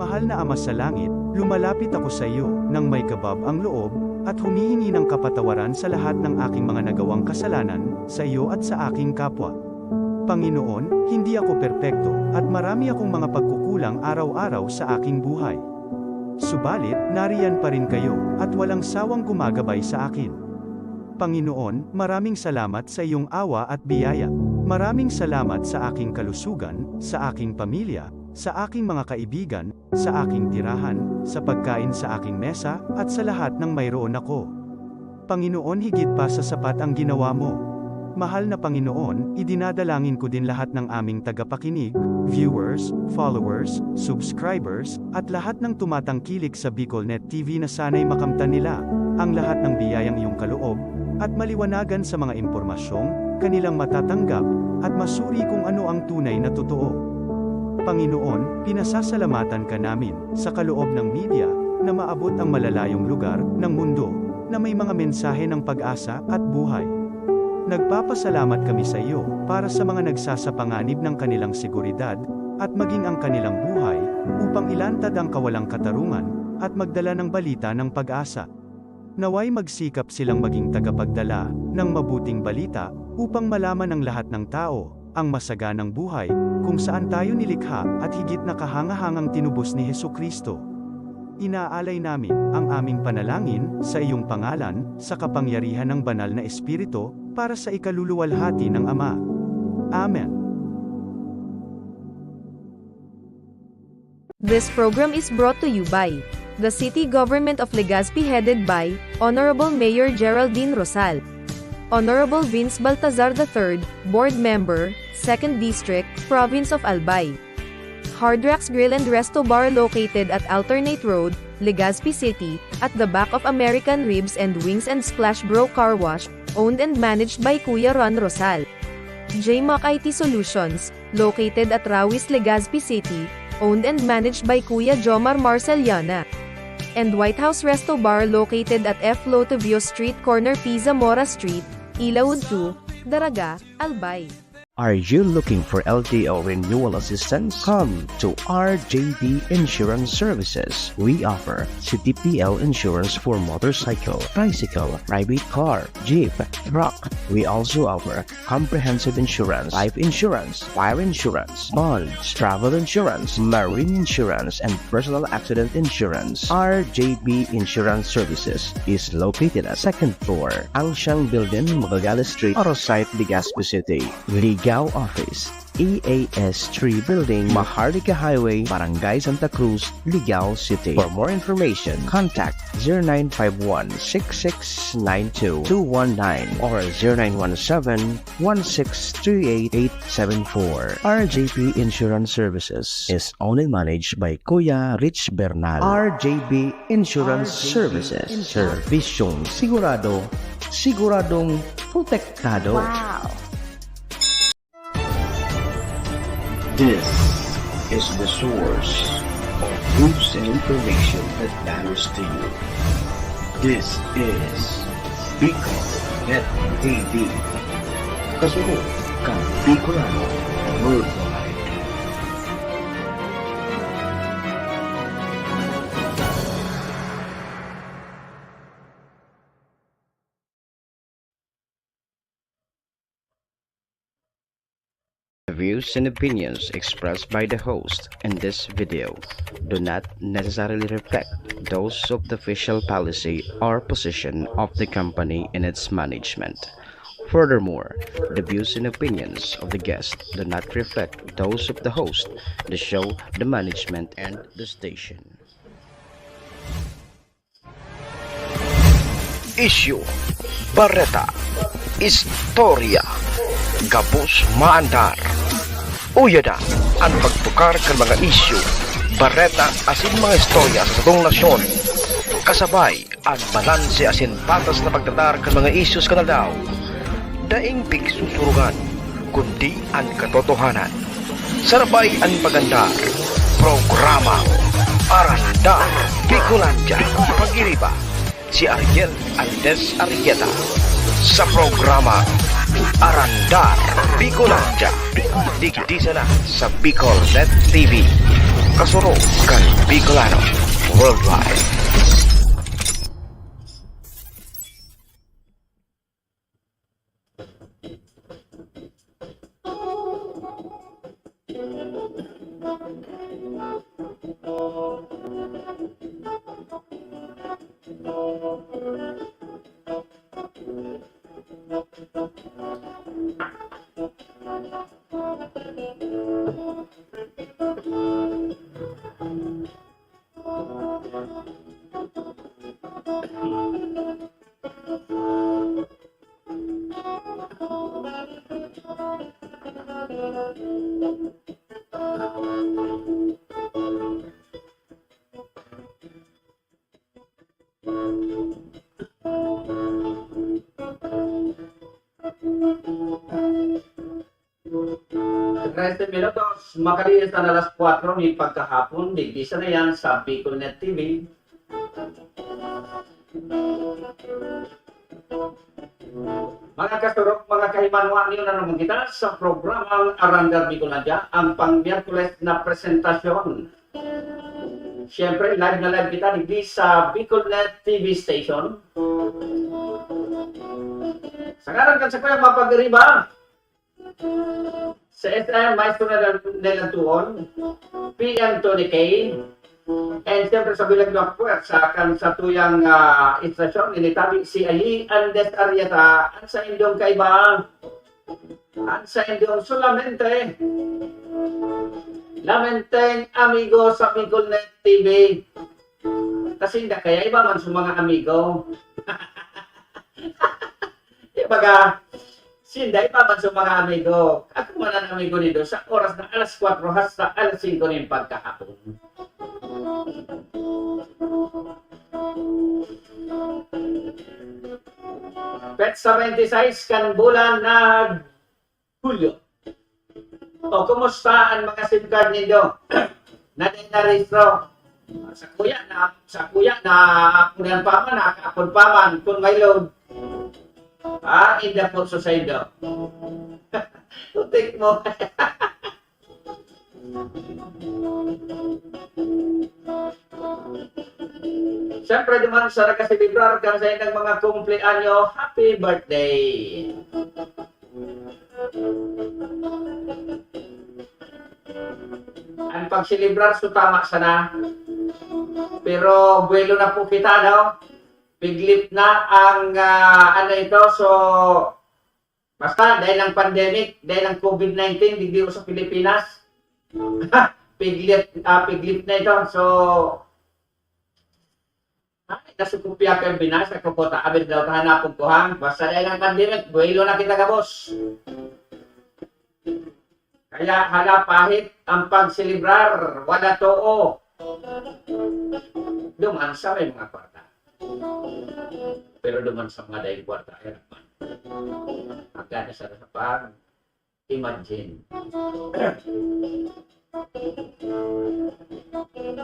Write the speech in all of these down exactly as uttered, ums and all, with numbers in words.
Mahal na Ama sa Langit, lumalapit ako sa iyo nang may kabab ang loob at humihingi ng kapatawaran sa lahat ng aking mga nagawang kasalanan sa iyo at sa aking kapwa. Panginoon, hindi ako perpekto at marami akong mga pagkukulang araw-araw sa aking buhay. Subalit, nariyan pa rin kayo at walang sawang gumagabay sa akin. Panginoon, maraming salamat sa iyong awa at biyaya. Maraming salamat sa aking kalusugan, sa aking pamilya, sa aking mga kaibigan, sa aking tirahan, sa pagkain sa aking mesa, at sa lahat ng mayroon ako. Panginoon, higit pa sa sapat ang ginawa mo. Mahal na Panginoon, idinadalangin ko din lahat ng aming tagapakinig, viewers, followers, subscribers, at lahat ng tumatangkilik sa BicolNet T V na sana'y makamtan nila ang lahat ng biyayang iyong kaloob at maliwanagan sa mga impormasyong kanilang matatanggap at masuri kung ano ang tunay na totoo. Panginoon, pinasasalamatan ka namin sa kaloob ng media na maabot ang malalayong lugar ng mundo na may mga mensahe ng pag-asa at buhay. Nagpapasalamat kami sa iyo para sa mga nagsasapanganib ng kanilang seguridad at maging ang kanilang buhay upang ilantad ang kawalang katarungan at magdala ng balita ng pag-asa. Naway magsikap silang maging tagapagdala ng mabuting balita upang malaman ng lahat ng tao ang masaganang buhay kung saan tayo nilikha at higit na kahangahangang tinubos ni Jesucristo. Inaalay namin ang aming panalangin sa iyong pangalan, sa kapangyarihan ng Banal na Espiritu, para sa ikaluluwalhati ng Ama. Amen. This program is brought to you by the City Government of Legazpi, headed by Honorable Mayor Geraldine Rosal. Honorable Vince Baltazar the third, Board Member, Second District, Province of Albay. Hard Rocks Grill and Resto Bar, located at Alternate Road, Legazpi City, at the back of American Ribs and Wings and Splash Bro Car Wash, owned and managed by Kuya Ron Rosal. J Mac I T Solutions, located at Rawis, Legazpi City, owned and managed by Kuya Jomar Marceliana. And White House Resto Bar, located at F Lotovio Street, corner P Zamora Street, Ilaud two, Daraga, Albay. Are you looking for L T O renewal assistance? Come to R J B Insurance Services. We offer C T P L insurance for motorcycle, tricycle, private car, jeep, truck. We also offer comprehensive insurance, life insurance, fire insurance, bonds, travel insurance, marine insurance, and personal accident insurance. R J B Insurance Services is located at second floor, Ancient Building, Magallanes Street, Arosite, Legazpi City. Ligao Office, E A S three Building, Maharlika Highway, Barangay Santa Cruz, Ligao City. For more information, contact zero nine five one six six nine two two one nine or zero nine one seven one six three eight eight seven four. R J P Insurance Services is owned and managed by Kuya Rich Bernal. R J P Insurance Services. Servisyong sigurado, siguradong protektado. Wow! This is the source of news and information that matters to you. This is Bicol Net T V. Kasunod kan Bicolano Worldwide. The views and opinions expressed by the host in this video do not necessarily reflect those of the official policy or position of the company and its management. Furthermore, the views and opinions of the guest do not reflect those of the host, the show, the management, and the station. Isyu, bareta, istorya, gabos maandar. Uya na an pagtukar kan mga isyu, bareta asin mga istorya sa satong nasyon. Kasabay an balanse asin patas na pagtratar kan mga isyu sa kan aldaw. Daing pigsusurugan, kundi an katotohanan. Sarabay an pag-andar, Programang Arandar Bicolandia. Pag-iriba, si Ariel Andes Arrieta. Sa Programang Arandar Bicolandia, digdi sana sa Bicol Net T V. Kasurog kan Bicolano Worldwide. Trese minutos, makalihis na alas kwatro nin pagkahapon, digdi sana yan sa Bicolnet T V. Mga kasurog, mga kahimanwa, niyo na naman kita sa programang Arandar Bicolandia, ang pang-Miyerkules na presentasyon. Siyempre, live na live kita digdi sa Bicolnet T V station. Sa ngaran kan sakuyang mapagiriba, sa S M Maestro Nel-, Nelantuon, P M Tony K, and siyempre sa bilang ng puwersa kan satuyang, ah, istasyon, ini tabi si Ali Andes Arrieta, ang saindong kaiba, ang saindong solamente, lamenteng amigo sa Bicolnet T V. Kasi hindi kaya iba man sa mga amigo. Di ba ka? Sinda iba man sa mga amigo. Ako man ang amigo nindo sa oras na alas kwatro hasta alas singko nin pagkahapon. Petsa twenty-six kan bulan na Hulyo. O, kumusta ang mga SIM card nindo? Na di narehistro? Sa kuya, na, sa kuya, na apunan pa man, nakaapon pa man, kung may load. Ah, inda po sa saindo. Putik mo. Siyempre, duman sa nakaselebrar kan saindang mga kumpleanyo, happy birthday! Ang pagselebrar, so tama sana. Pero buwelo na po kita, no? Piglip na ang, ah, ano ito, so, basta dahil ng pandemic, dahil ng covid nineteen, digdi sa Pilipinas. Piglip, ah, piglip na ito. So, ay, nasukupya ko yung binasa ko po, ta, abir daw, tahanapon ko, ha? Basta dahil ng pandemic, buwelo na kita, gabos. Kaya, hala, pahit ang pagselebrar, wala too. Duman sa may mga kwarta. Pero duman sa mga daing kwarta, ay, man. Ang gana sa, sa pag-imagine.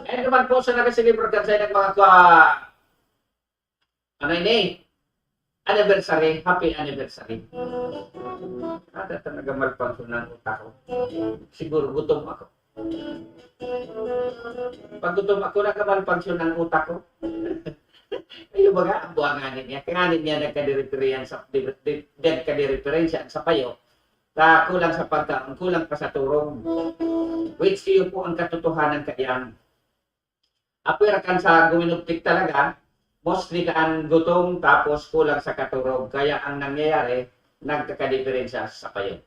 And duman po sa nakaselebrar kan sa ilang mga kwa-, ano ini? Anniversary. Happy anniversary. Ah, talaga malpansyon ang utak ko. Siguro gutom ako. Pag gutom ako, nagkamalpansyon ang utak ko. Ayun baga, ang buhanganin niya. Kaya niya nagkadireferensya sa, di, di, nagkadireferensya sa payo. Ta, kulang sa pagkaon, kulang pa sa turog. Which iyo po ang katotohanan kaiyan. Apwera kan sa guminugtik talaga, mostly kan gutom tapos kulang sa katurog. Kaya ang nangyayari, nagkakadiferensya sa payo.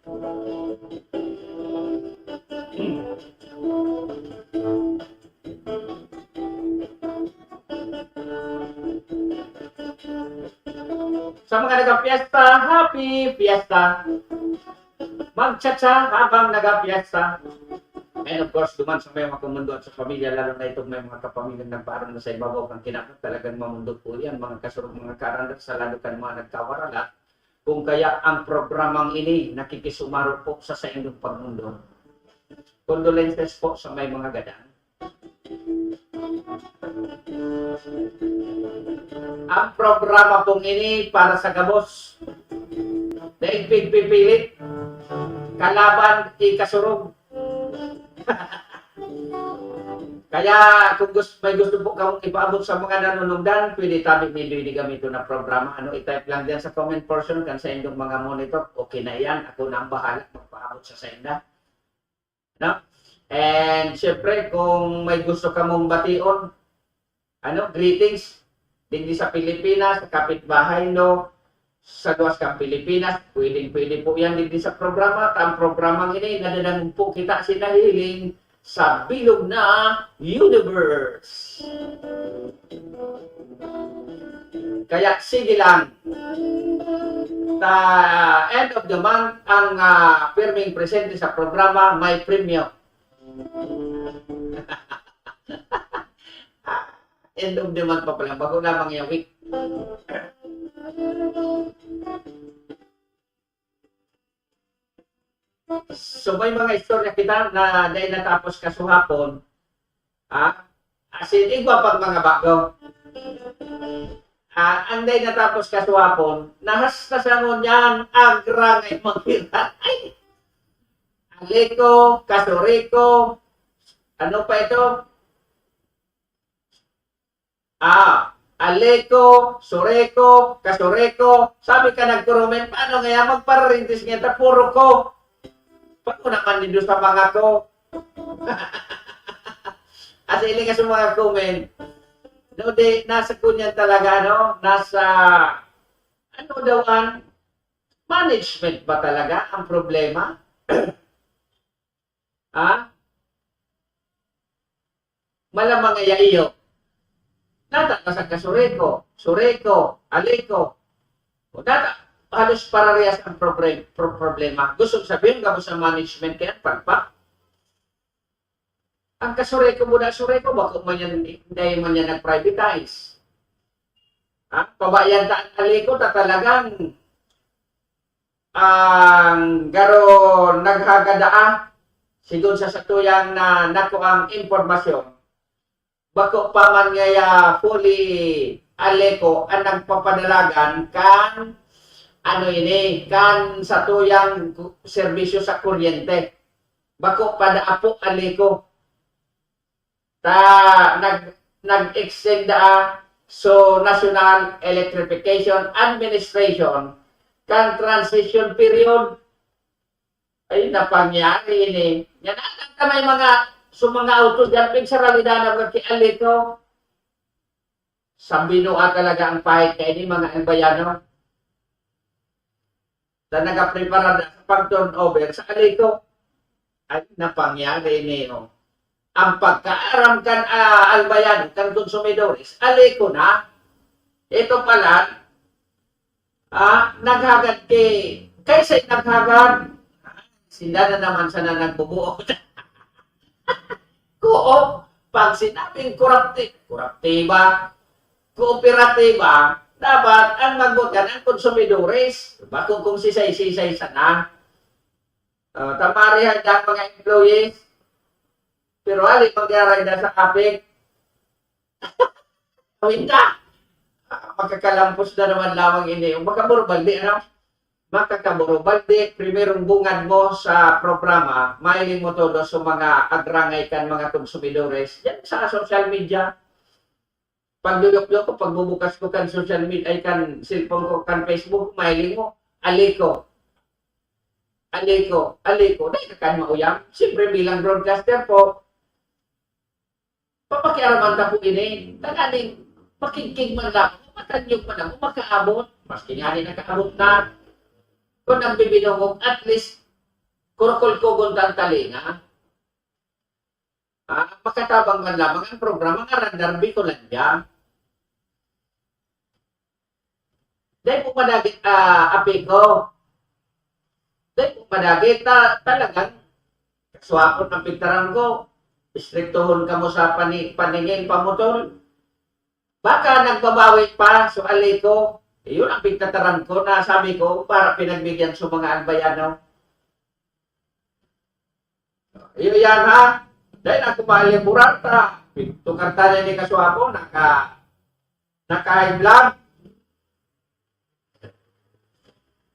Sa mga nagapiyesta, happy fiesta! Magchatsa habang nagapiyesta. And of course, duman sa may mga kamundo at sa pamilya, lalo na itong may mga kapamilyang nagpaarong na sa ibabaw kan kinakat, talagang mamundo po yan, mga kasurog, mga karandar, sa lalo kan mga nagkawaralat. Kung kaya ang programang ini, nakikisumaro po sa saindong pagmundo. Condolences po sa may mga gadang. Ang programa pong ini para sa gabos. Daig pigpipilit. Kalaban, ikasurog. Kaya kung gusto, may gusto po kamong ipaabot sa mga nanunungdan, pwede tabi nindo ini gamiton na programa. Ano, i-type lang diyan sa comment portion kan sa indong mga monitor. Okay na iyan. Ako na ang bahala magpaabot sa sainda. No? And syempre, kung may gusto kamong bation, ano, greetings, digdi sa Pilipinas, sa kapitbahay, no? Sa luwas kan Pilipinas, pwedeng-pwede po yan digdi sa programa. At ang programang ini, nadadangog po kita sa nahiling sa bilog na universe. Kaya sige lang. Sa end of the month, ang ah, pirming presente sa programa, may premyo. End of the month pa pala, bago lamang yung week. So may mga istorya kita na dahil natapos kasuhapon, ha? As in, igwa pag mga bago. Ah, ang dahil natapos kasuhapon, nahasta sa ngunyan, agrangay maghiratay. Aleko, kasureko, ano pa ito? Ah, Aleko, Sureko, Kasureko. Sabi ka nagkurumen, paano ngaya magpararintis ngeta? Puro ko. Paano naman nindo sa mga ko? As in, ka sa mga comment. No, di, nasa kunyan talaga, no? Nasa, ano daw ang management ba talaga ang problema? Ha? Malamang ay iyo. Nata, nasa Kasureko, Sureko, Aleko. O nata, halos pararehas ang probre- pro- problema. Gusto sabihin, gabos sa management kaya pagpa. Ang Kasureko mo na, Sureko, bako man yan, dahil man yan nag-privatize. Ha? Pabayan ta ang Aleko, ta talagang ang garo naghagadaa, sigon sa satuyang na nakuang impormasyon, bako pa man ngaya fully Aleko ang nagpapadalagan kan, ano ini, kan satuyang ku- serbisyo sa kuryente. Bako pa daapo Aleko. Ta nag nag-extend daa so National Electrification Administration kan transition period. Ay, napangyari ini. Yan ang may mga, so mga auto dyan, pigsaralida na mga kialito. Sa binuha talaga ang pahit kaini, mga Albayano. Na nagaprepara na sa pag-turnover sa Aleko. Ay, napangyari ini, oh. Ang pagkaaram kan ah, Albayano, kan konsumidores, Aleko na. Ito pala, ah, naghagad ki, kay say naghagad. Sinda na naman sana nagbubuo. Coop, pag sinabing korupti-, koruptiba, kooperatiba, dapat ang magbutan ang konsumidores. Bako kung sisay-sisay sana. Uh, tamarihan ang mga employees, pero hali mangyari na sa apik. Awin ka! Ah, makakalampos na naman lamang ini. Makaburo baldi, ano? Makakaburo baldi, primerong bungad mo sa programa, mahiling mo todo sa mga agrangay kan mga konsumidores. Yan sa social media. Pagdudok-dok ko, pagbubukas ko kan social media, ay kan cellphone ko, kan Facebook, mahiling mo, Aleko. Aleko, Aleko. Dahil ka kan mauyang. Siyempre, bilang broadcaster po, papakiaraman ta po ini. Tanganing makigkig man lang, matanyog man ako, makaabot. Maski nga ni nakaabot na. Kung nagbibinungog, at least, kurukulkugon ta ang talinga. Ah, makatabang man lamang ang programa nga Radar Bicolandia. Dahil po madagit, ah, apiko. Dahil po madagit, ta, talagang kaswapon ang pigtaran ko. Istriktohon kamo sa pani, paningin, pamutol. Baka nagbabawi pa, so Aleko. Iyon ang pigtataran ko na sabi ko, para pinagbigyan sa mga Albayano. Iyo yan, ha? Dahil ako ba yung burata? Tukar tayo ni Kaswapo, naka, naka-high blood.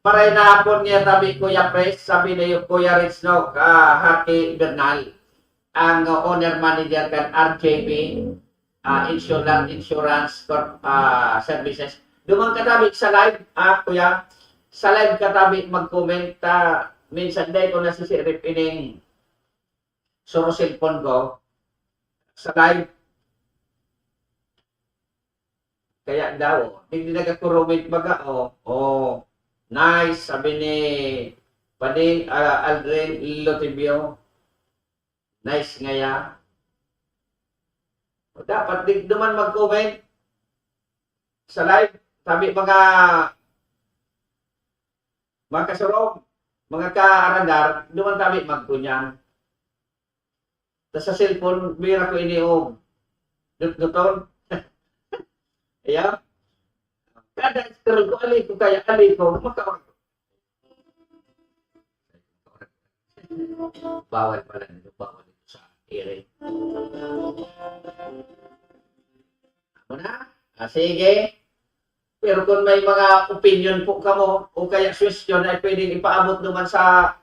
Maray na hapon niya tabi, Kuya Pres, sabi ni Kuya Rich, no, ah, Haki Bernal. ang owner manager kan R J B, ah, Insurance, Insurance Corp-, ah, Services. Duman ka tabi sa live, ah, kuya. Sa live ka tabi mag-comment, ah, minsan dai ko nasisirip ining suro cellphone ko. Sa live. Kaya daw, digdi nagkakurumit baga, oh. Oh, nice, sabi ni Pani, ah, Aldrin Lotibio. Nice ngaya. Dapat di duman mag-comment sa live. Sabi mga, mga kasurog, mga kaarandar, duman tabi magkunyan. Tas sa cellphone, bira ko ini og dutduton. Ayan. Kada scroll ko, ali ko kaya, ali ko, maka-, bawal pala nito, bawal ito sa ere. Ano na? Ah, sige. Pero kung may mga opinion po kamo o kaya suwestiyon ay pwedeng ipaabot naman sa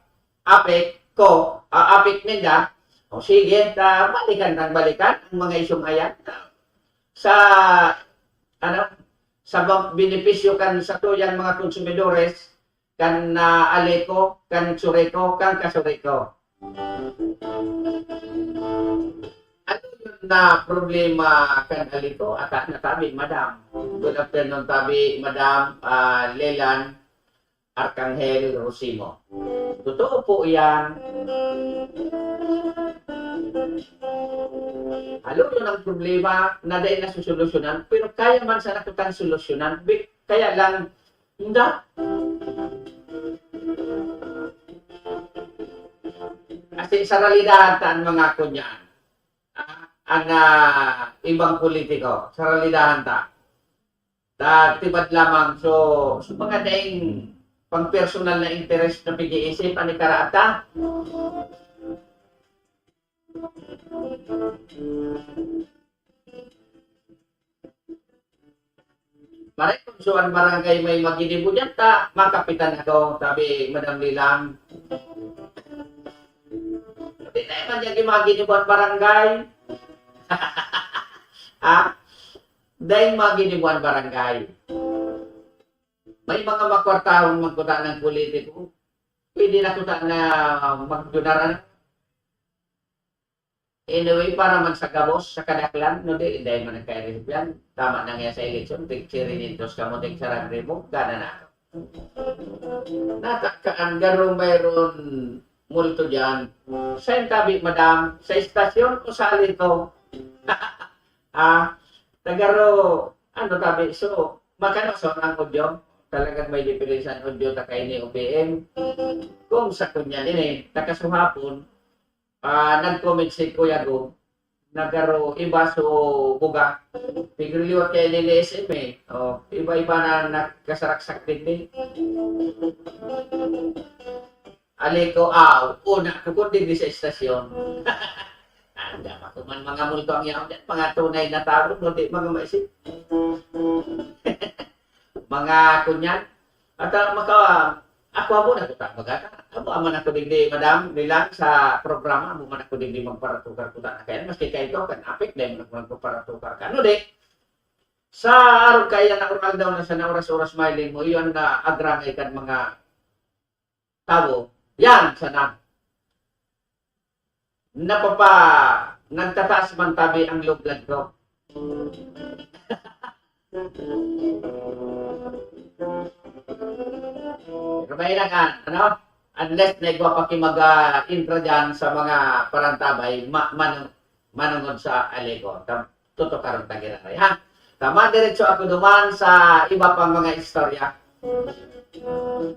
apek ko, ah, apek ninda, o sige, ta balikan tang balikan ang mga isyung ayan. Sa, ano, sa ba-, benepisyo kan satuyang mga konsumidores, kan, ah, Aleco, kan Sureco, kan Kasureco. Ano yun na problema kan Aleco? Ata na tabi, madam. Good afternoon, tabi, madam, ah, Lelan Arcangel Rosimo. Totoo po yan. Ano yun ang problema na dahil nasusolusyonan, pero kaya man sana kitang solusyonan. Bi-, kaya lang, hindi. Kasi sa realidad ta ang mga kunyan, ah, ang, ah, ibang politiko, sa realidad ta. Ta, tibad lamang. So, sa mga daing pang-personal na interest na pag-iisip, ani karaata? Maray kung suan barangay may maginibo diyan, ta, makapitan ako, sabi Madam Lilang. Hindi na man yung maginibo ang barangay. Ha? Dahil maginibo ang barangay. May mga makwartahon magkuta ng politiko. Pwede na kuta na magdunaran. Anyway, para man sa gabos, sa kadaklan, no, di, dahil man nagkairip yan. Tama na nga sa eleksyon, tig-, sirinitos ka mo, tig-, sarang ribo, gana na ako. Natakaan, garo mayroon multo dyan. Sa tabi, madam, sa istasyon o sa alito? Ah, tagaro, ano tabi, so, makano son ang audio? Talagang may diferensya ang audio ta kay ni O P M. Kung sa kunya din eh, nakasuhapon, ah, nag-comment si Kuya Gob, nagaro iba so buga. Tigre liwat kay L S M eh. Oh, iba-iba na nagkasaraksak din eh. Ali ko, aw, una ko kundi di sa estasyon. Ang dama ko man mga multo ang yaon dyan, mga tunay na tao, kundi mga maisip. Mga kunyan. At, ah, maka-, ako amo na kita, baga ka. Amo, amo na ko digdi, madam, nilang sa programa, amo man ako digdi magparatukar ko na kaya, maski kayo to, kan apik, dahil mag-, magparatukar ka. Ano di? Sa araw kaya na oral daw na sana oras-oras mailing mo, iyon na agrangay kan mga tawo. Yan, sana. Napapa-, nagtataas man tabi ang loob ko. Pero may nagan, ano? Unless na igwa pa ki mag, ah, intra dyan sa mga parantabay, ma-, man-, manungod sa Alego. Tam-, tutukaron ta giraray, ha? Tama, diretso ako duman sa iba pang mga istorya.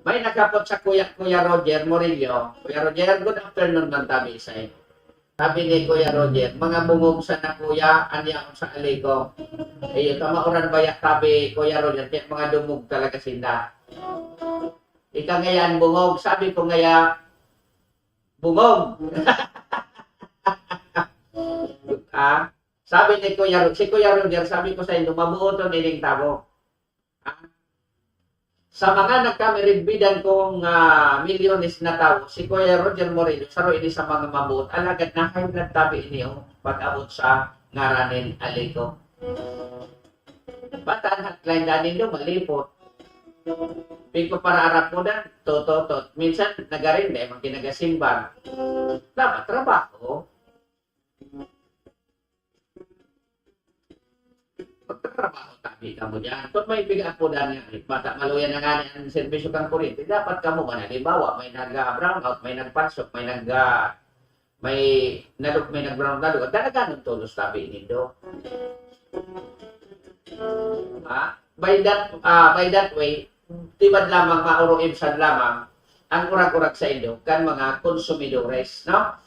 May nakapot sa kuya, Kuya Roger Murillo. Kuya Roger, good afternoon man tabi sa iyo. Sabi ni Kuya Roger, "Mga bungog sana, kuya, an yaon sa Alego." Iyo, tama, uran baya, sabi Kuya Roger, kaya mga dumog talaga sinda. Ika ngayon, bungog. Sabi ko ngaya, bungog. Ah, sabi ni Kuya Ro-, si Kuya Roger, sabi ko sa inyo, mabuoton ining tawo. Ah, Sa mga nagkamiridbidan kong, ah, milyones na tawo, si Kuya Roger Moreno, saro ini sa mga mabuot, alagad na-high blood tabi ini, oh, pag-abot sa ngaran nin Alico. Bataan hotline daan nindo, malipot. Pigpaparaarap mo na, tototot. Minsan, nagarin, dahil man kinagasimbag. Dapat trabaho. Magtrabaho tabi kamo diyan. Kung may piga-apodan nga, bata maluya na nga ni ang serbisyo kang kuryente, dapat kamo man, halimbawa, may nag-brownout, may nagpansok, may nag, ah, may nalog, may nag-brownout na lugar, talaga nung tolos tabi nindo. Ha? By that, ah, by that way, tibad lamang, mauro ibsan lamang ang urag-urag sa indo kan mga konsumidores, no?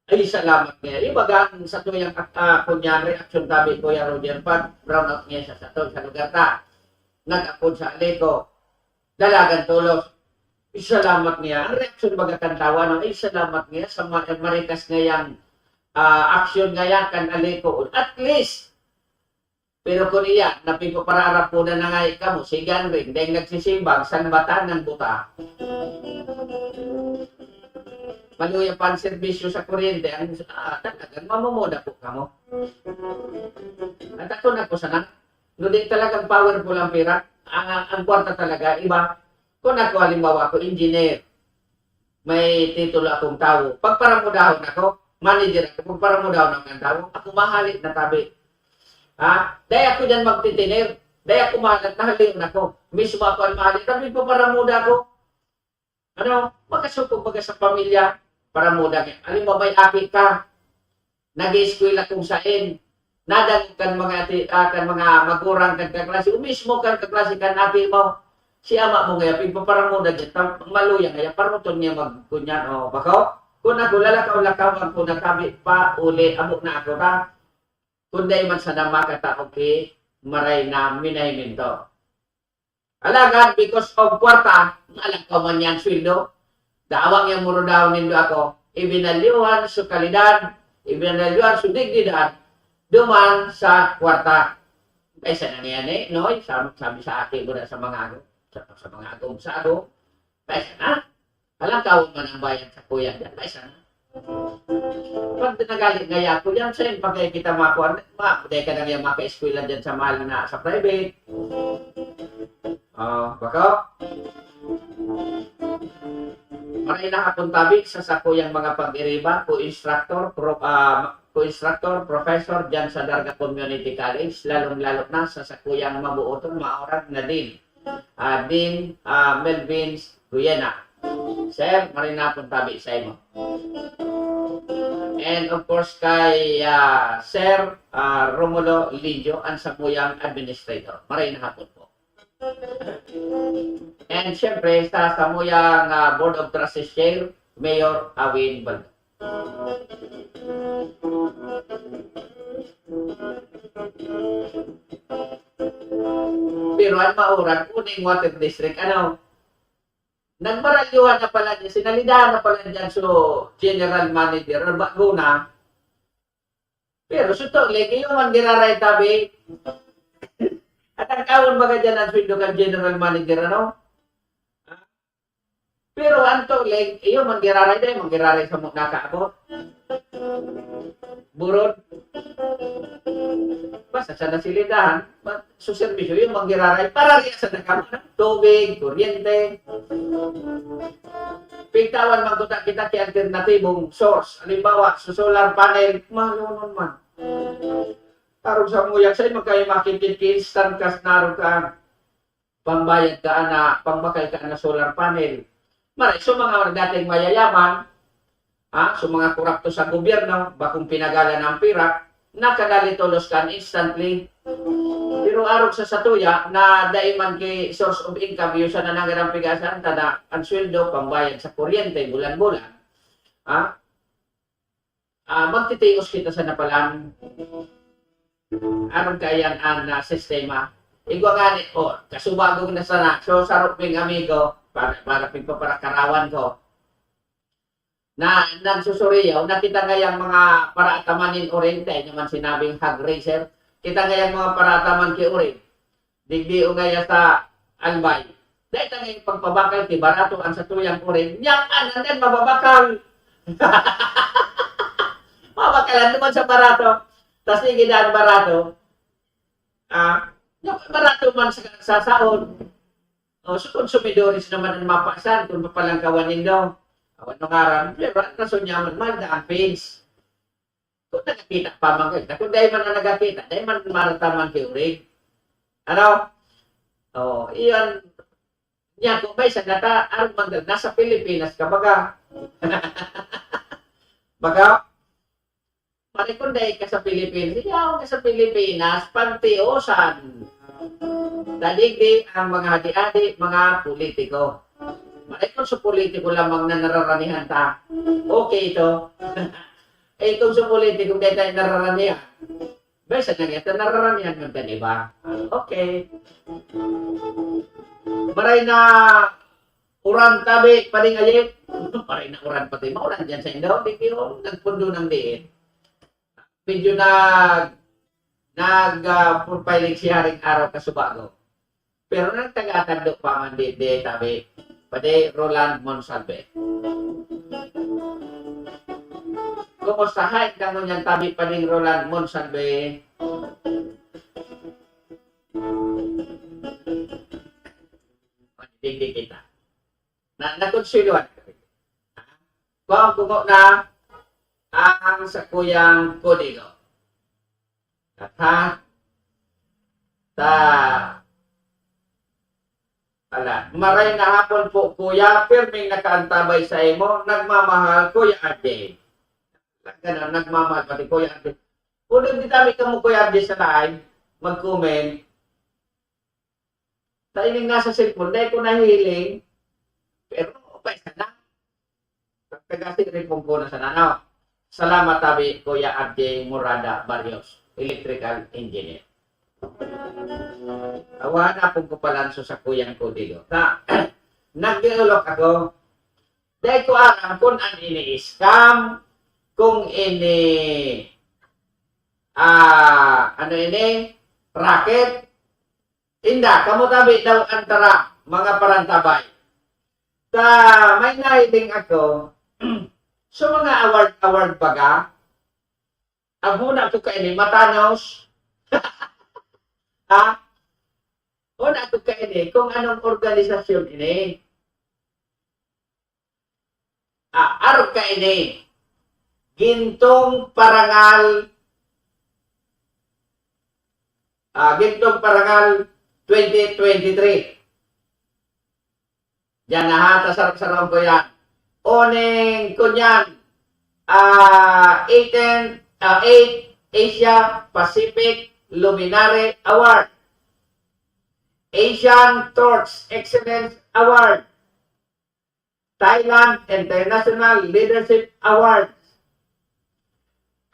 Ay, salamat niya. Ibaga ang sa tuyang, ah, kunyan, reaksyon tabi, Kuya Roger, pag brownout niya sa sato, sa lugar ta. Nag-apod sa Alico. Dalagan tolos. Ay, salamat niya. Ang reaksyon baga kan tawa, no? Ay, salamat niya sa ma-, marikas ngayang, ah, aksyon ngaya kan Alico. At least, pero kun iya, napigpaparaarap ko na na nga kamo, sige an ring, dahil nagsisimbag, sanbatan ng buta. Maluya pa ang serbisyo sa kuryente, ang, ah, talagang mamumuda po kamo. At ako na po sana, no, di talagang powerful ang pira, ang, ang kwarta talaga, iba. Kung ako, halimbawa ako, engineer, may titulo akong tawo, pagparamudahon ako, manager ako, pagparamudahon ako ng tawo, ako mahali na tabi. Ha? Dahil ako dyan magtitiner, dahil ako mahalat, nahalion ako. Mismo ako ang mahalat, tabi ko paramuda ako. Ano, makasukog baga sa pamilya, paramuda niya. Halimbawa, may aki ka, nag-eskwela kung sain, nadangog kan mga ati-, ah, kan mga magurang kan kaklase, o mismo kan kaklase kan aki mo, si ama mo ngaya, pigpaparamuda dyan, tam-, maluya ngaya, paruton niya magkunyan, o, bako? Kun ako, lalakaw-lakawan ko na tabi pa, uli, amo na ako ta. Kun dai man sana makataog ki, maray na minahiminto. Alagad, because of kwarta, nalakaw man yan sweldo. Dawang yang muro daw nindo ako, ibinalyuhan su kalidad, ibinalyuhan su dignidad, duman sa kwarta. Kaysa na niyan eh, no? Sabi, sabi sa aki mo na sa mga ako, sa, sa mga ako, sa ako, kaysa na. Alang tawon man ang bayad sa kuya dyan, kaysa na. Pag nagali ngaya ako dyan, sa'yo, pag kita makuha, ma, dahil ka na niya maka-eskwela dyan sa mahal na, sa private. Oh, bako? Maray na hapon tabi sa sakuyang mga pag-iriba, co-instructor, pro, ah, co-instructor, professor dyan sa Darga Community College, lalong-lalo na sa sakuyang mabuoton, maorag na din, ah, Dean, ah, Melvin Guyena. Sir, maray na hapon tabi sa imo. And of course, kay, ah, Sir, ah, Romulo Lidio, ang samuyang administrator. Maray na hapon po. And syempre, sa samuyang, ah, Board of Trustees Chair, Mayor Awin Baldo. Pero ang maurag, kuning water district, ano, nagmaralyuhan na pala niya, sinalidahan na pala niya so general manager, bago na. Pero suto, like, iyo man giraray tabi. At ang kaon baga dyan ang sweldo kan general manager, ano? Pero anto, like, iyo man giraray, dahil man giraray sa mga nakaabot. Burod. Basta sa nasilidahan, ma-, su serbisyo, iyo man giraray, para riya sa nagkama, tubig, kuryente. Pigtawan man kuta kita ki alternatibong source. Halimbawa, sa solar panel, malunon man. Tarong sa muyak, sa'yo magkayo makikit ki instant cash na aro ka. Pangbayad ka ana, pangbakal ka ana solar panel. Maray, so mga dating mayayaman, ha, so mga korapto sa gobyerno, bakong pinagalan ang pira, nakadali tolos kan instantly. Pero arog sa satuya, na dai man ki source of income, iyo sana nangarampigasan, tada ang sweldo, pangbayad sa kuryente, bulan-bulan. Ha? Ah, magtitios kita sa napalan. Aron kaiyan an, ah, sistema. Igwa ngani, oh, kasubagong na sana. So, sarong ping amigo, para, para pigpaparakarawan ko, na nagsusuriyaw, na kita ngayang mga paraataman nin Oriente, ay naman sinabing hog raiser. Kita ngayang mga paraataman ki Orin. Digdi o ngaya sa Albay. Dahil ang iyong pagpabakal, ti barato ang satuyang urig, nyakan, and then mababakal. Mabakalan naman sa barato. Tas sige daan barato. Ah, barato man sa, sa saon. O, sa konsumidores naman ang mapasan kung papalangkawan nindo. Awan na ngaran, pero ang rason niya man, mahal na ang fees. Kung nagkakita pa man kayo, kung dahil man na nagkakita, dahil man marataman kayo rin. Ano? O, iyan, niya, kung may sa nata, arman, nasa Pilipinas ka, baga. Baga, pare, kung dahil ka sa Pilipinas, yaw ka sa Pilipinas, pantiosan. Dadigdi ang mga hadi-hadi, mga politiko. Pare, kung sa politiko lamang na nararanihan ta, okay ito. Eh, kung sa politiko, dahil tayo nararanihan, may sa nang ito, nararanihan man kan iba. Okay. Maray na uran tabi, paring ayit. Maray na uran pati. Mauran dyan sa Indo. Di kayo nagpundo ng diin. Medyo nag, nag, ah, profiling si Haring Araw kasubago. Pero nagtagatagdo pa man di, di tabi. Padi Roland Monsalve. Kumusta? Hay, kamo niyan tabi pa ning Roland Monsalve. Hindi kita. Na, nakonsuelohan. Kung kumo na ang sakuyang kodigo. At ha? Ta, ala, maray na hapon po, kuya. Pirming nakaantabay sa imo. Nagmamahal, Kuya Ate. Ganun, nagmamahal pati, Kuya Ate. Kung nagdidami ka mo, Kuya Ate, sa live, mag-comment. Sa ining nasa cellphone, dahil ko nahiling, pero okay sana. Pagkagasi rin pong ko na sana, no? Salamat tabi, Kuya R J Murada Barrios, electrical engineer. Awa na pong kupalanso sa kuyang kodigo. Ta, nag-iulok ako. Dahil ko aram kung an ini scam, kung ini, ah, ano ini, racket. Inda, kamo tabi daw antara, mga parantabay. Ta, may nahiling ako, sa mga award-award baga, ang huna ko kaini, matanos. Ha? Huna ko kaini, kung anong organisasyon ini. Ah, arog kaini. Gintong Parangal, ah, Gintong Parangal twenty twenty-three. Diyan na ha, ta sarap-sarap ko yan. Oning kunyan, ah, eighteen, ah, eight Asia Pacific Luminary Award. Asian Torch Excellence Award. Thailand International Leadership Awards.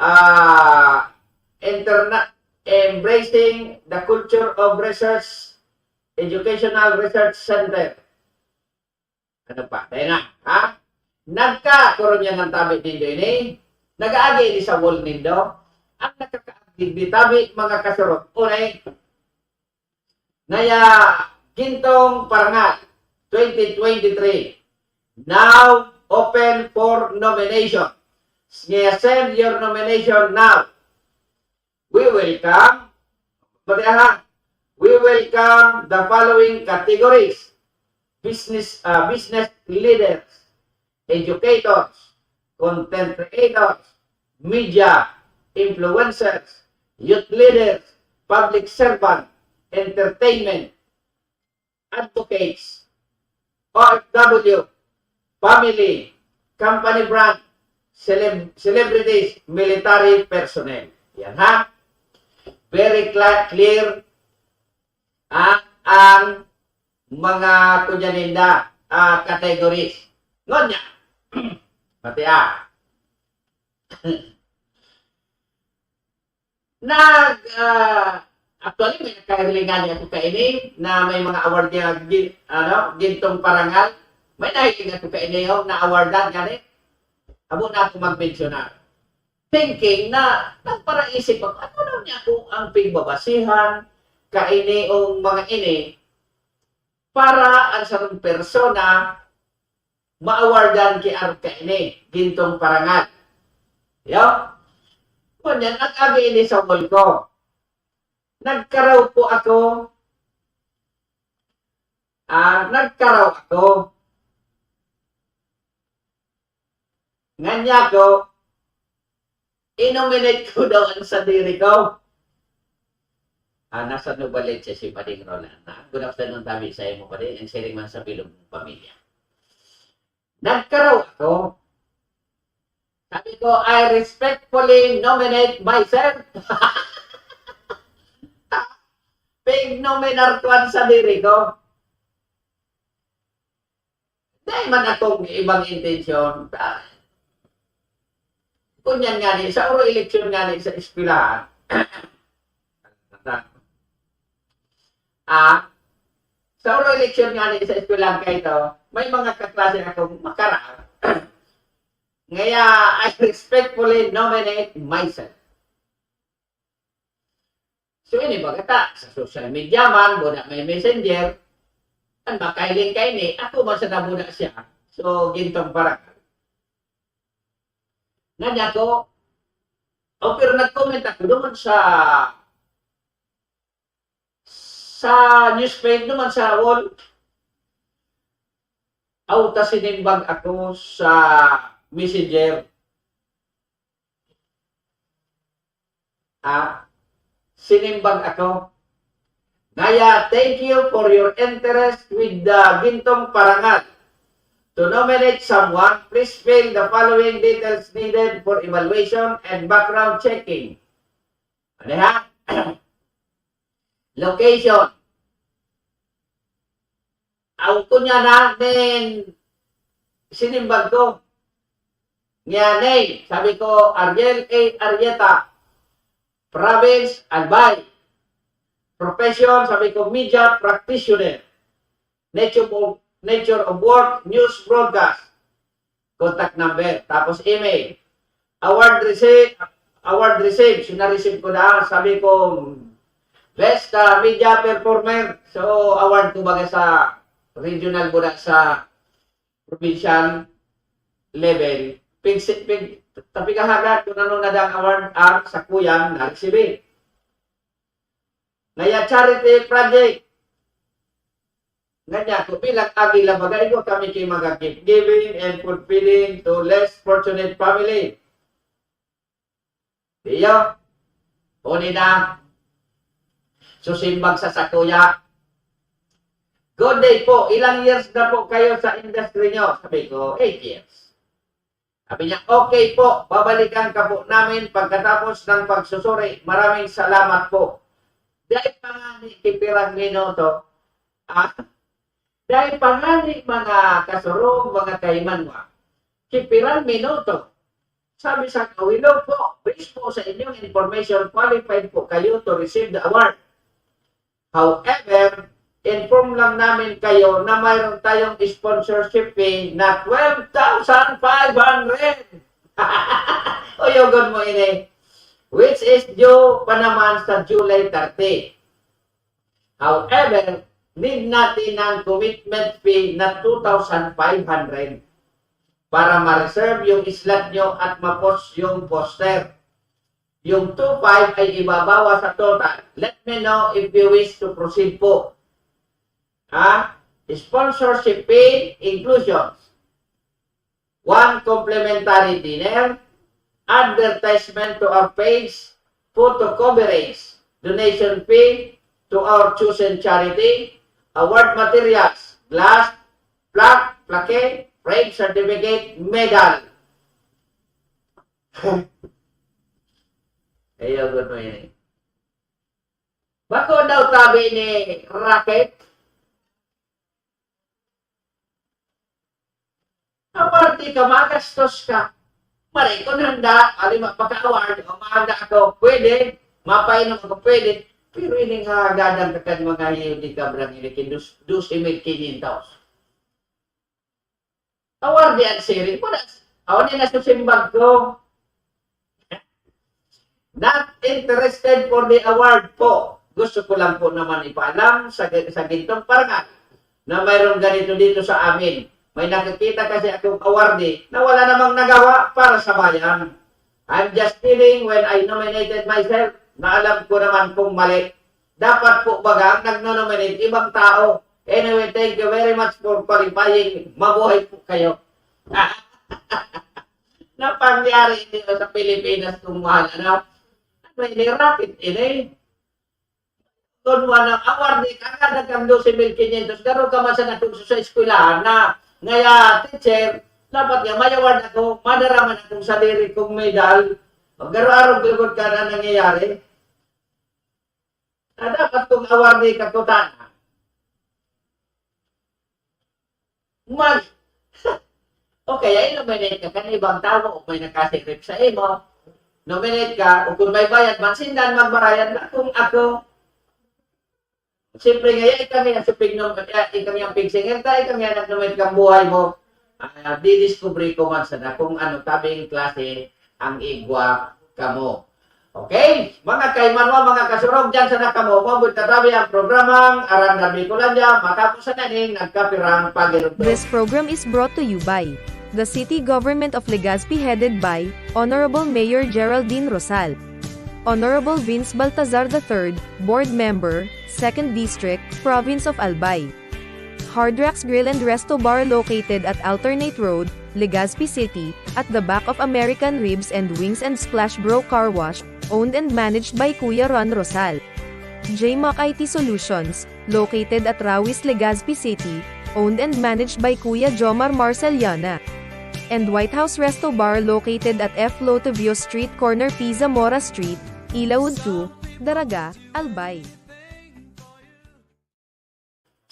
Ah, interna-, Embracing the Culture of Research, Educational Research Center. Ano pa? Dahil na, ha? Nagkakoron yan ng tabi nindo ini. Nag-aagi ini sa wall nindo. Ang nakakaagig ni tabi, mga kasurot. Unay, Naya Gintong Parangal twenty twenty-three, now open for nomination. Ngaya send your nomination now. We welcome, pati aha, we welcome the following categories: business, ah, business leaders, educators, content creators, media, influencers, youth leaders, public servant, entertainment, advocates, O F W, family, company brand, celeb-, celebrities, military personnel. Yan ha. Very cla-, clear ang, ang mga kunyaninda, ah, categories. Ngon niya. Pati ah. Nag, ah, actually, may nagkahilingan ako kaini na may mga award niya, gi-, ano, Gintong Parangal. May nahiling ako kaini, oh, na-awardan gani. Amo na ako magmensyonar. Thinking na, nagparaisip ako, ano daw niya ako ang pigbabasihan, kaini o mga ini, para ang sarong persona ma-awardan ki arog kaini, gintong parangal. Yo? Ngunyan, nag-agi ini sa wall ko. Nagkaraw po ako. Ah, nagkaraw ako. Nganyan ko, i-nominate ko daw ang sadiri ko. Ah, nasa Novaliches si Pading Roland. Ah, good afternoon, tabi sa imo, Pading. Ang siring man sa bilog mong pamilya. Nagkaraw ako. Sabi ko, "I respectfully nominate myself." Pig-nominar ko ang sadiri ko. Dai man akong ibang intensyon. Ah, kunyan nga ni, sa oro eleksyon nga ni sa eskwelahan. Ah, sa oro eleksyon nga ni sa eskwelahan kaito, may mga kaklase akong makaraw. Ngaya, I respectfully nominate myself. So, ini baga ta, sa social media man, buda may messenger, an makahiling kaini, ako man sa nabuda siya. So, gintong parangal. Nganyan ko, oh, pero nag-comment ako doon sa, sa newsfeed naman sa wall. Aw, ta sinimbag ako sa messenger. Ah, sinimbag ako. Ngaya, thank you for your interest with the gintong parangal. To nominate someone, please fill the following details needed for evaluation and background checking. Ano ha? Location. Ang kunya na, then, sinimbag ko. Niya name, sabi ko, Ariel A. Arrieta. Province, Albay. Profession, sabi ko, media practitioner. Nature of, nature of work, news broadcast. Contact number, tapos email. Award receive, award receive, so na-receive ko na, sabi ko, best, ah, media performer. So, award ko baga sa regional, buda sa provincial level. Pig, pig, tapikahagan kung ano na dang award ang sa kuyang na-receive. Ngaya charity project. Nganyan ko, bilang agi lang baga, igwa kami ki mga gift giving and food feeding to less fortunate family. Diyo, huli na. Susimbag sa sakuya. "Good day po. Ilang years na po kayo sa industry nyo?" Sabi ko, "Eight years." Sabi niya, "Okay po, babalikan ka po namin pagkatapos ng pagsusuri. Maraming salamat po." Dahil pa nga ni kipirang minuto, ah, dahil pa nga ni mga kasurog, mga kaimanwa, kipirang minuto, sabi sa ako, "Hello po, based po sa inyong information, qualified po kayo to receive the award. However, inform lang namin kayo na mayroon tayong sponsorship fee na twelve thousand five hundred." Uyogon mo ini. Which is due pa naman sa July thirty. However, need natin ng commitment fee na two thousand five hundred para ma-reserve yung slot nyo at ma-post yung poster. Yung two five ay ibabawas sa total. Let me know if you wish to proceed po. Ha? Sponsorship fee inclusions. One complimentary dinner, advertisement to our page, photo coverage, donation fee to our chosen charity, award materials, glass, plaque, plaque, frame, certificate, medal. Ayaw ko no ini. Bako daw tabi ni Racket. Aparte ka, magastos ka. Maray ko na handa, ali mapaka-award, o mahanda ako, pwede, mapainom ako, pwede. Pero ini nga hagadan ka kan mga hiyo di ka brang ini kin dos, dos mil quinientos. Award di ang siring mo na, awan na nasusimbag ko. Not interested for the award po. Gusto ko lang po naman ipaalam sa, sa gintong parangal. na mayroong ganito dito sa amin. May nakikita kasi akong awardee na wala namang nagawa para sa bayan. I'm just kidding when I nominated myself na alam ko naman kung mali. Dapat po baga ang nagno-nominate ibang tao. Anyway, thank you very much for qualifying. Mabuhay po kayo. Napangyari ini sa Pilipinas kung mahal, ano? Ano ini? Racket ini. Kun wala awardee ka, nga nagkang dose mil quinientos, garo ka man sa natugso sa eskwelahan na, ngaya teacher, dapat nga may award ako, madara man akong sadiri kong medal. Garo-arog lugod ka na nangyayari. Na dapat kung awardee ka, kutana. Mag-, okay, ay nominate ka kan ibang tawo o may nakasirip sa imo. Nominate ka, o kung may bayad man, sindan magbarayad na kung ako. Siyempre nga, ya, ika nga supig nom-, ya, ika nga pig singer ta, ika nga nagnominate kang buhay mo. Ah, didiskubre ko man sana kung ano tabing klase ang igwa kamo. Okay, mga kaimanwa, mga kasurog, diyan sana kamo, maabot na tabi ang programang Arandan Bicolandia, matapos sa naning nagkapirang pag-irog. This program is brought to you by the City Government of Legazpi, headed by Honorable Mayor Geraldine Rosal. Honorable Vince Baltazar the third, Board Member, Second District, Province of Albay. Hard Rocks Grill and Resto Bar, located at Alternate Road, Legazpi City, at the back of American Ribs and Wings and Splash Bro Car Wash, owned and managed by Kuya Ron Rosal. J Mac I T Solutions, located at Rawis, Legazpi City, owned and managed by Kuya Jomar Marceliana. And White House Resto Bar, located at F Lotovio Street, corner P Zamora Street, Ilaud two, Daraga, Albay.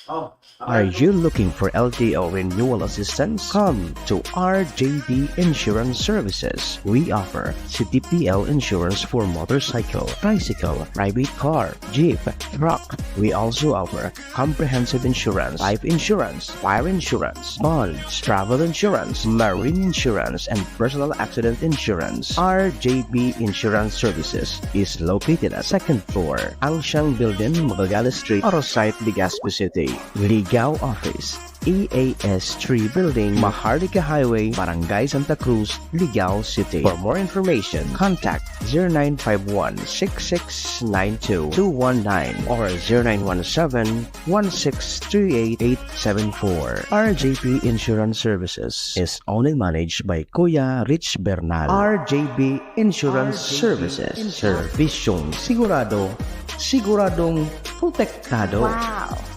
Oh, Are you looking for L T O renewal assistance? Come to R J D Insurance Services. We offer C T P L insurance for motorcycle, tricycle, private car, jeep, truck. We also offer comprehensive insurance, life insurance, fire insurance, bonds, travel insurance, marine insurance, and personal accident insurance. R J B Insurance Services is located at second floor, Angsiang Building, Magallanes Street, Arosite, Legazpi City. Ligao Office, E A S three Building, Maharlika Highway, Barangay Santa Cruz, Ligao City. For more information, contact zero nine five one six six nine two two one nine or zero nine one seven one six three eight eight seven four. R J P Insurance Services is owned and managed by Kuya Rich Bernal. R J B Insurance Services. Serbisyong sigurado, siguradong protektado. Wow!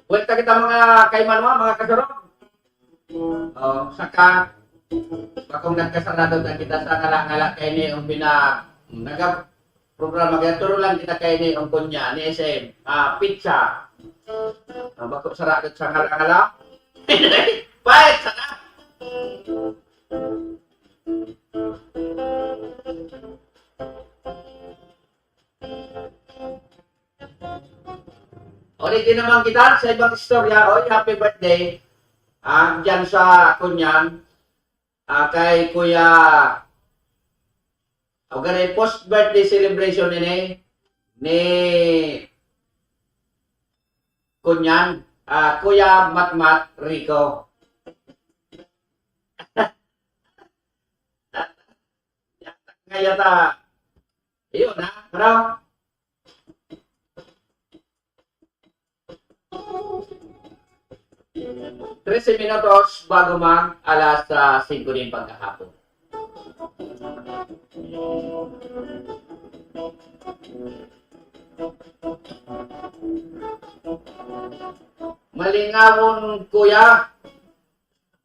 Buwelta kita, mga kaimanwa, mga kasurog. Oh, saka, bakong nagkasarado na kita sa ngala-ngala kaini ang pina-, naga-, programa, kaya turo lang kita kaini ang kunya ni S M. Ah, pizza. Ah, bako sarado sa ngala-ngala. Pahit sana. Ulit din naman kita sa ibang istorya. Oy, happy birthday. Ah, dyan sa Kunyan. Ah, kay Kuya, o gani, post birthday celebration ini ni Kunyan. Ah, Kuya Matmat Rico. Kaya ta, yun ha, ano? Trese minutos bago mag alas ah, singko din pagkahapon. Malingawon, kuya.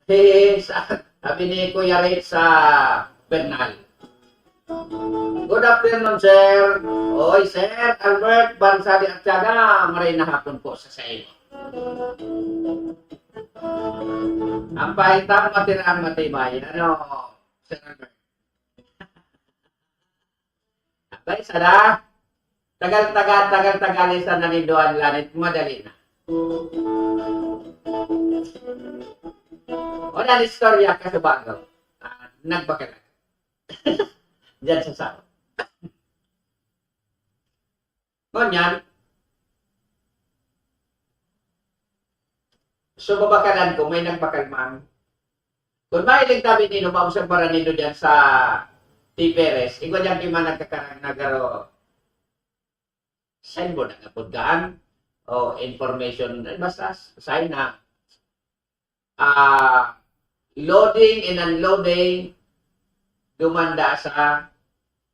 Hey, sa, sabi ni Kuya Ray sa Bernal. Good afternoon, sir. Oy, Sir Albert Bansali at Tiaga, maray na hapon po sa sayo. Ang pahitang matirang matibay. Ano, Sir Albert? Abay, sala. Tagal-tagal, tagal-tagal, isa na ninduan lanit, madali na. Wala na istorya ka sa bago. Ah, nagbakal. Diyan sa sao. Ngunyan, so babakalan ko, may nagbakal man. Kung mahiling tabi nindo, maobserbaran nindo diyan sa T P R S, igwa diyan ki man nagkakarang nagaro, send mo na nga pud kaan, o information, eh, basta sign na, ah, loading and unloading, dumanda sa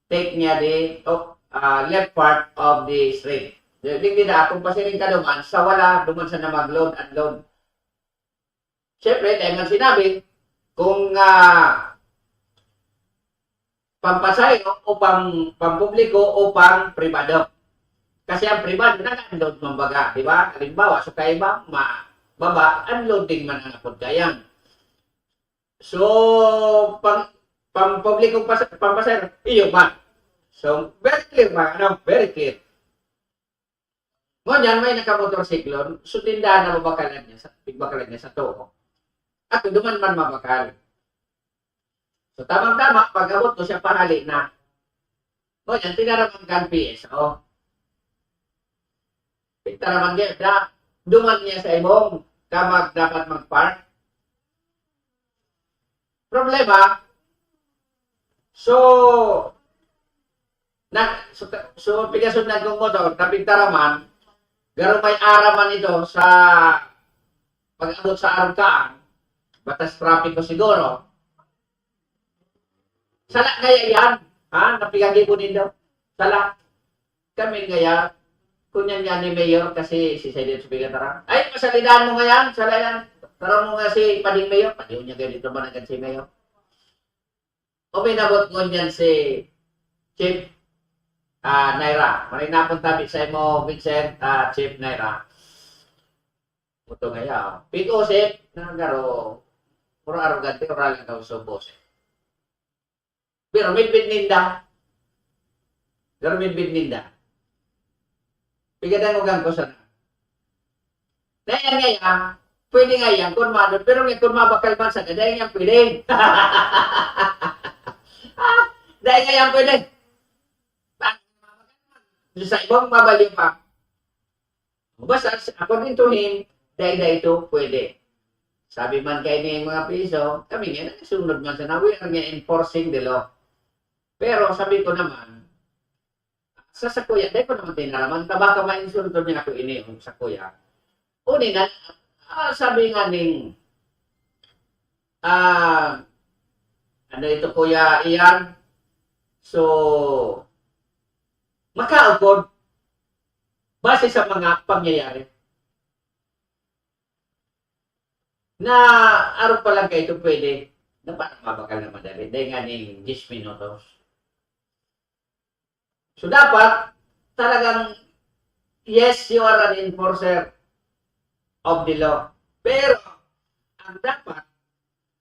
take niya di, o, ah, left part of the street. Di, di, di na, kung pasiring ka duman, sa wala, duman sa na mag-load, unload. Siyempre, dahil man sinabi, kung, ah, pampasahero o pang, pampubliko o pang pribado. Kasi ang pribado, nag-unload man baga, di ba? Halimbawa, sa kaiba, ma, baba, unloading man ang apod kayang. So, pang, pampublikong pas, pampasahero, iyo man. So, very clear ba? Ano? Very clear. Ngunyan, may nakamotorsiklo, so tindahan na mabakalan niya, sa, bakalan niya sa tuo. At duman man mabakal. So, tamang-tama, pag-abot ko siya, pahali na. Ngunyan, tinaraman kan P S O. Tinaraman niya, na, duman niya sa imong kamag dapat mag-park. Problema, so, na, so, so, pigasundan kong motor, napigtaraman, garo may araman ito sa pag-abot sa arong kaan, batas trapiko siguro. Sala kaya yan? Ha? Napigagibo nindo? Sala. Kami kaya, kunyan nga ni Mayor, kasi si Sir Dito Pigatara. Ay, pasalidahan mo nga yan, sala yan. Tara mo nga si Pading Mayor, pati niya ganito man agad si Mayor. Uminabot ngunyan si Chief, ah, Naira. Marinapon tabi sa imo, Vincent, ah, Chief Naira. Ito nga ya, oh. Pito, Chief, na garo, puro arogante, wala lang daw sa boses. Pero midbid ninda. Pero midbid ninda. Pigadangogan ko sana. Dahil nga yan, pwede nga yan, kung mano, pero nga kung mabakal man sa dahil nga pwede. Ah, dahil nga yan pwede. Sa ibang mabalyo pa. Basta, according to him, dai-dai ito pwede. Sabi man kay ni mga priso, kami nga, nagsunod man sa na, we are nga enforcing the law. Pero sabi ko naman, sa sakuya, dai ko naman tinaraman, ta baka mainsulto niya ako ini, yung sakuya. Uni na, ah, sabi nga ning, ah, ano ito, Kuya Ian? So, makaukod, base sa mga pangyayari. Na araw pa lang kayo ito pwede, na parang mabakal na madali. Dahil nga ning diyes minutos. So, dapat, talagang, yes, you are an enforcer of the law. Pero, ang dapat,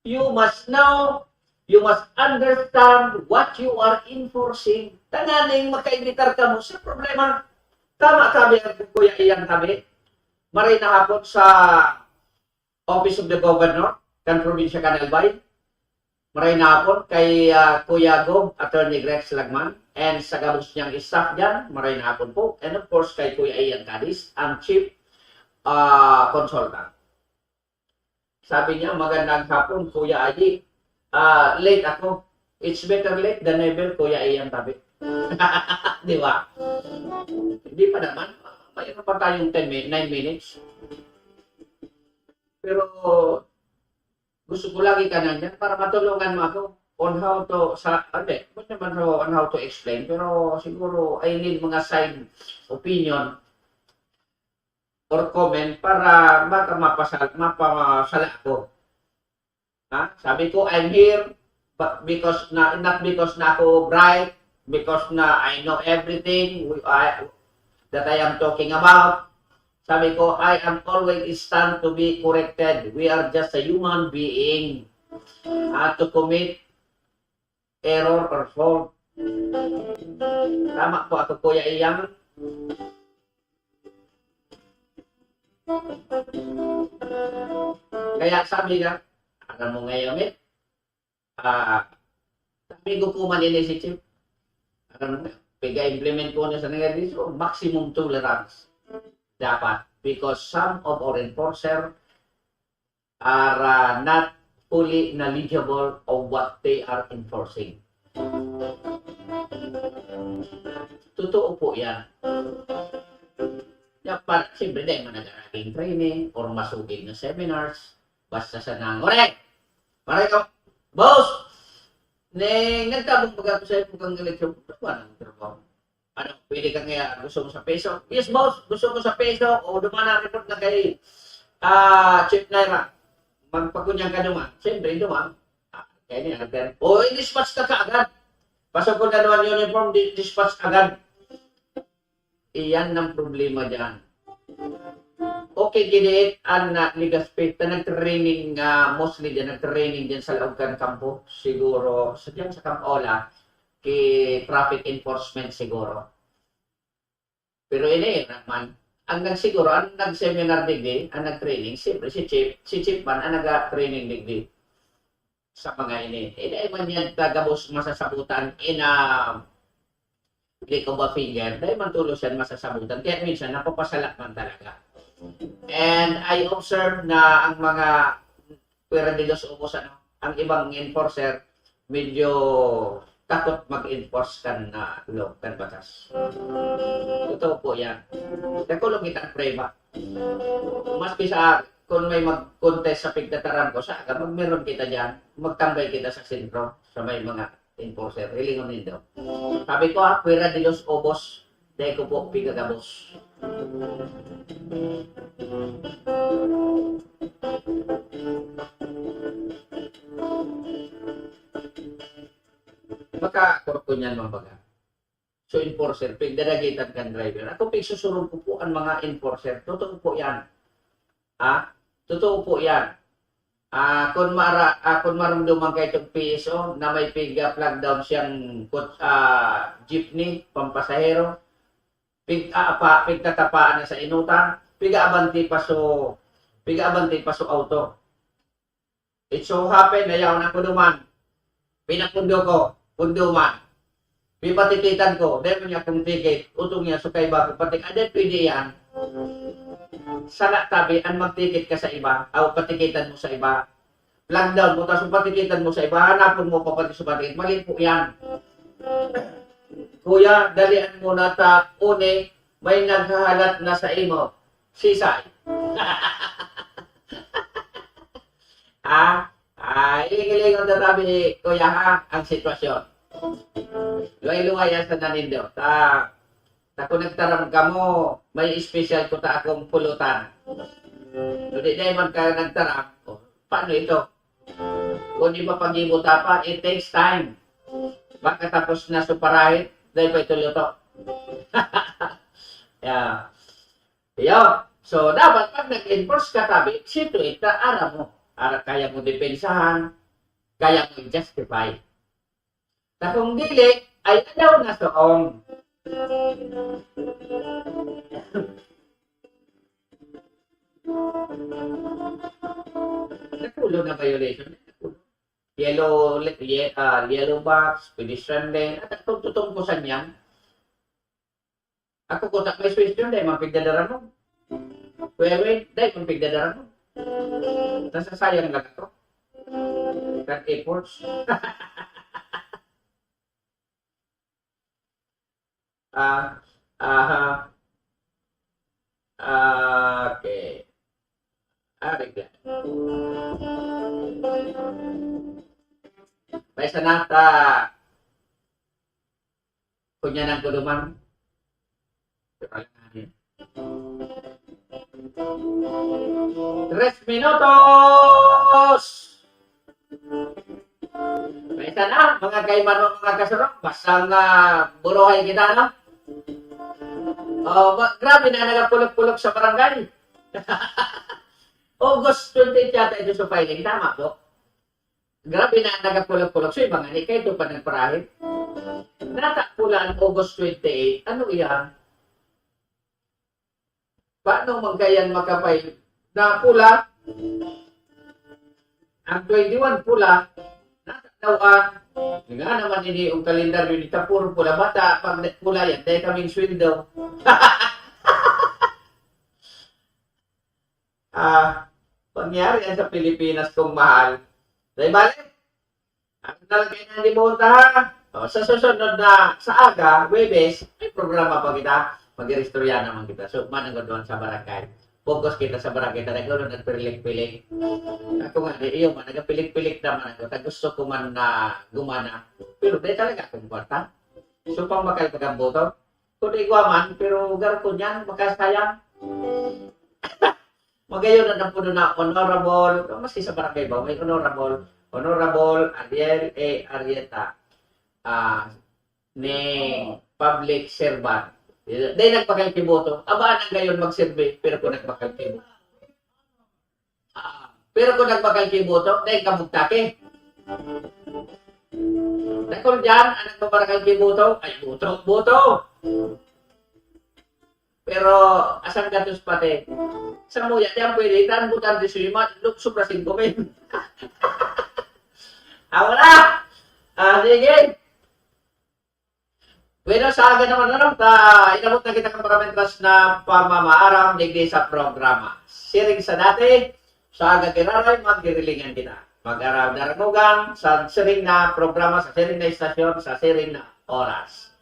you must know, you must understand what you are enforcing. Tanganing makaimbitar ka mo sa problema. Tama sabi ang Kuya Ian tabi. Maray na hapon sa Office of the Governor, kan probinsya kan Albay. Maray na hapon kay, ah, Kuya Gob, Attorney Grex Lagman, and sa gabos niyang staff dyan, maray na hapon po. And of course, kay Kuya Ian Cadiz, ang chief, ah, consultant. Sabi niya, "Magandang hapon, Kuya Aji. Ah, late ako. It's better late than never, Kuya Ian," tabi. Di ba? Hindi pa naman. Mayroon pa tayong ten mi-, nine minutes. Pero gusto ko lagi ka nandyan para matulungan mo ako on how to, sa, hindi, hindi naman ho on how to explain, pero siguro I need mga side opinion or comment para baka mapasal-, mapasala ako. Ha? Sabi ko, "I'm here, but because na, not because na ako bright, because na I know everything we, I, that I am talking about." Sabi ko, "I am always stand to be corrected. We are just a human being. Ah, to commit error or fault." Tama po ako, Kuya Iyang. Kaya sabi nga, alam mo ngayon eh, ah, sabi ko po man initiative, alam mo, pag-implement ko na sa nangyari, so maximum tolerance dapat because some of our enforcer are uh, not fully knowledgeable of what they are enforcing. Totoo po yan. Dapat, siyempre, dahil managaraging training or masugid na seminars, basta sa nang, ore! Maray ko, boss! Neng, nagtabang baga ko sa imo kang eleksyon, ano ba ang trabaho? Ano, pwede ka kaya gusto mo sa peso? Yes, boss, gusto ko sa peso. O, duman na report na kay ah, Chief Naira. Magpakunyang ka duman. Siyempre, duman. Ah, kaya niya, nagkaya, o, i-dispatch ka kaagad. Pasok ko na naman uniform, di, dispatch agad. Iyan ang problema dyan. Okay, giniit ang uh, Legazpi na nag-training, uh, mostly dyan, nag-training dyan sa loob kan kampo. Siguro, sa dyan sa Kampola, ki traffic enforcement siguro. Pero ini, man, ang nagsiguro, ang nag-seminar digdi, ang nag-training, siyempre si Chief, si Chief man ang nag-training digdi sa mga ini. Eh, dahil man yan, tagabos masasabutan, in a click of a finger, dahil man tulos yan masasabutan. Kaya minsan, napapasala man talaga. And I observe na ang mga Fuera de los Ubos, ano, ang ibang enforcer, medyo takot mag-enforce kan, ah, law, kan batas. Totoo po yan. Nakulong kitang prueba. Maski sa, kung may mag-contest sa pigtataram ko, sa aga, magmeron kita dyan, magtambay kita sa sentro, sa may mga enforcer. Hilingon nindo. Sabi ko, ah, Fuera de los Ubos, dahil ko po pigagabos. Makakorko niyan, mga baga. So, enforcer, pigdadagitan kan driver. Ako, pigsusurog ko po ang mga enforcer. Totoo po yan. Ha? Totoo po yan. Ah, kung mara-, ah, kung marumduman kayo itong P S O na may piga flag down siyang kot-, ah, jeepney, pampasahero, pig-, ah, pa, pigtatapaan na sa inutan, piga-abante pa so, piga-abante pa so auto. It so happen na yaon ako duman. Pinapundo ko, pundo man. Pipatititan ko, dahil niya akong ticket, utong niya, sukay ba akong patik-, ah, dahil pwede yan. Sana tabi, ang magtikit ka sa iba, aw patikitan mo sa iba. Flag down mo, tapos patikitan mo sa iba, hanapon mo pa pati sa patikit. Mali po yan. Kuya, dalian mo na ta, uni, may naghahalat na sa imo. Sisay. Ah, ah, ilingilingon na tabi, kuya, ha, ang sitwasyon. Luway-luway yan sa nanindo. Ta, ta kung nagtaram ka mo, may special ko ta akong pulutan. Kung di na man ka nagtaram, oh, paano ito? Kung di mapagibo ta pa, it takes time. Baka tapos na suparahin, dahil pa ito luto. Yeah. Iyo. So, dapat pag nag-enforce ka tabi, situate na aram mo. Ara kaya mo depensahan, kaya mo justify. Na kung dili, ay ayaw na soon. Nakulo na violation. Yellow, ye-, ah, yellow box, pedestrian lane, at ang tutungkusan niyan, Ako ko ta may suwestiyon, dai man pigdadaramon. Kuya Wayne, dai man pigdadaramon. Nasasayang lang ako. Kan efforts. Ah, aha. Ah, okay. Ari ka. May sanata. Kunya nang kuluman. Tres minutos! May sana, mga kaimano, mga kasurok, basta nga buruhay kita, no? Oh, ma-, grabe na nagapulok-pulok sa barangay. August twenty-eight yata ito sa filing. Tama po. Grabe na ang nagapulok-pulok. So, iba nga ni, kayo pa nagparahit. Nata pula ang August twenty-eight. Ano iyan? Paano man kaya yan makapay na pula? Ang twenty-one pula, nasa daw ang, nga naman ini yung kalendaryo ni Kapuro pula. Bata, pag pula yan, dahil kaming sweldo. Ah, pangyari yan sa Pilipinas, kung mahal. Dahil balik, ang talaga yan, di mo punta, ha? O, sa susunod na, sa aga, Webes, may programa pa kita. Mag-iristorya naman kita. So, managod doon sa barangay. Focus kita sa barangay. Talaga, nagpilik-pilik. Ako nga, di, iyo man, nagpilik-pilik naman ako. Ta gusto ko man na gumana. Pero di talaga akong kwarta. So, pang bakal pagkamboto. Kung igwa man, pero garo ko niyan, makasayang. Magayon na napuno na honorable, maski sa barangay ba, may honorable, Honorable Ariel A. Arrieta, ah, ni public servant. Dahil nagpakal ki boto, aba, nang gayon magserbi, pero kung nagpakal ki boto. Ah, pero kung nagpakal ki boto, dahil kabugtaki. Dakul dyan, ang nagpapakal ki boto, ay, boto, boto. Pero, asang gatos pati? Sa muya, di ang pwede, tan butante si Yuma, luk, sobra singko mil. Ako na! Ah, sige. Bueno, sa aga naman, ano, ta, inabot na kita ng parametras na pamamaaram digdi sa programa. Siring sa dati, sa aga giraray, magdirilingan kita. Mag-araw na ranugang, sa siring na programa, sa siring na istasyon, sa siring na oras.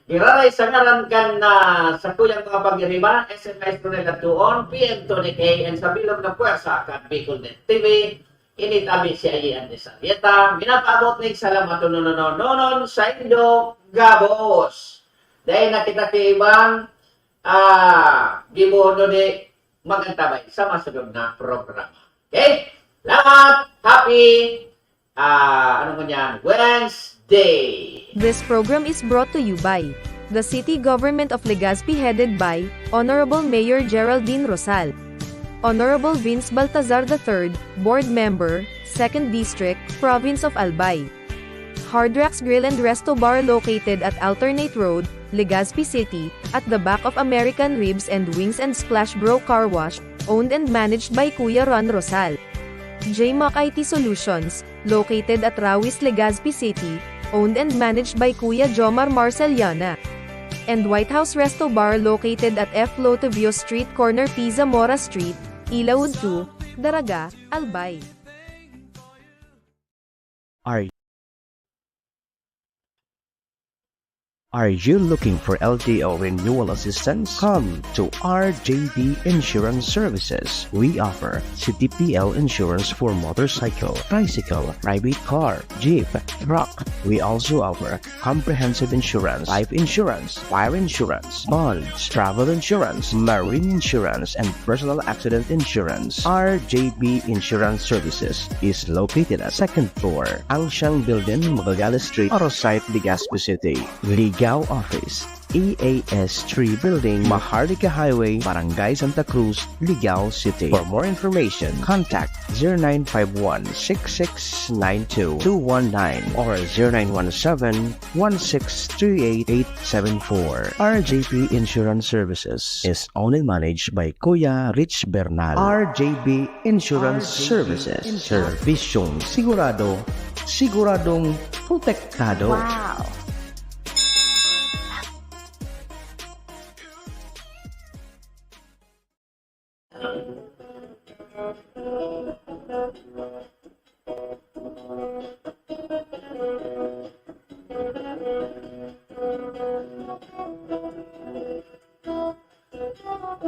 Giraray sa ngaran kan na sakuyang mga pag-iriba, S M Maestro Nel Atuon, P M Tony K, and sa bilog na puwersa kan Bicol Net T V, ini tabi si Ayi Andres Arrieta, minapaabot ning salamatononononon sa indo gabos. Dahil nakita ki ibang, ah, gibohon di magantabay sa masunod na programa. Okay? Salamat! Happy, ah, ano mo niyan? Wednesday! This program is brought to you by the City Government of Legazpi, headed by Honorable Mayor Geraldine Rosal, Honorable Vince Baltazar the third, Board Member, Second District, Province of Albay. Hard Rocks Grill and Resto Bar, located at Alternate Road, Legazpi City, at the back of American Ribs and Wings and Splash Bro Car Wash, owned and managed by Kuya Ron Rosal. J Mac I T Solutions, located at Rawis, Legazpi City, owned and managed by Kuya Jomar Marceliana. And White House Resto Bar, located at F Lotivio Street, corner P Zamora Street, Ilaud two, Daraga, Albay. Are Are you looking for L T O renewal assistance? Come to R J B Insurance Services. We offer C T P L insurance for motorcycle, tricycle, private car, jeep, truck. We also offer comprehensive insurance, life insurance, fire insurance, bonds, travel insurance, marine insurance, and personal accident insurance. R J B Insurance Services is located at second floor, Angsiang Building, Magallanes Street, Arosite, Legazpi City. Ligao Office, E A S three Building, Maharlika Highway, Barangay Santa Cruz, Ligao City. For more information, contact zero nine five one six six nine two two one nine or zero nine one seven one six three eight eight seven four. R J P Insurance Services is owned and managed by Kuya Rich Bernal. R J B Insurance Services. Serbisyong sigurado, siguradong protektado. Wow!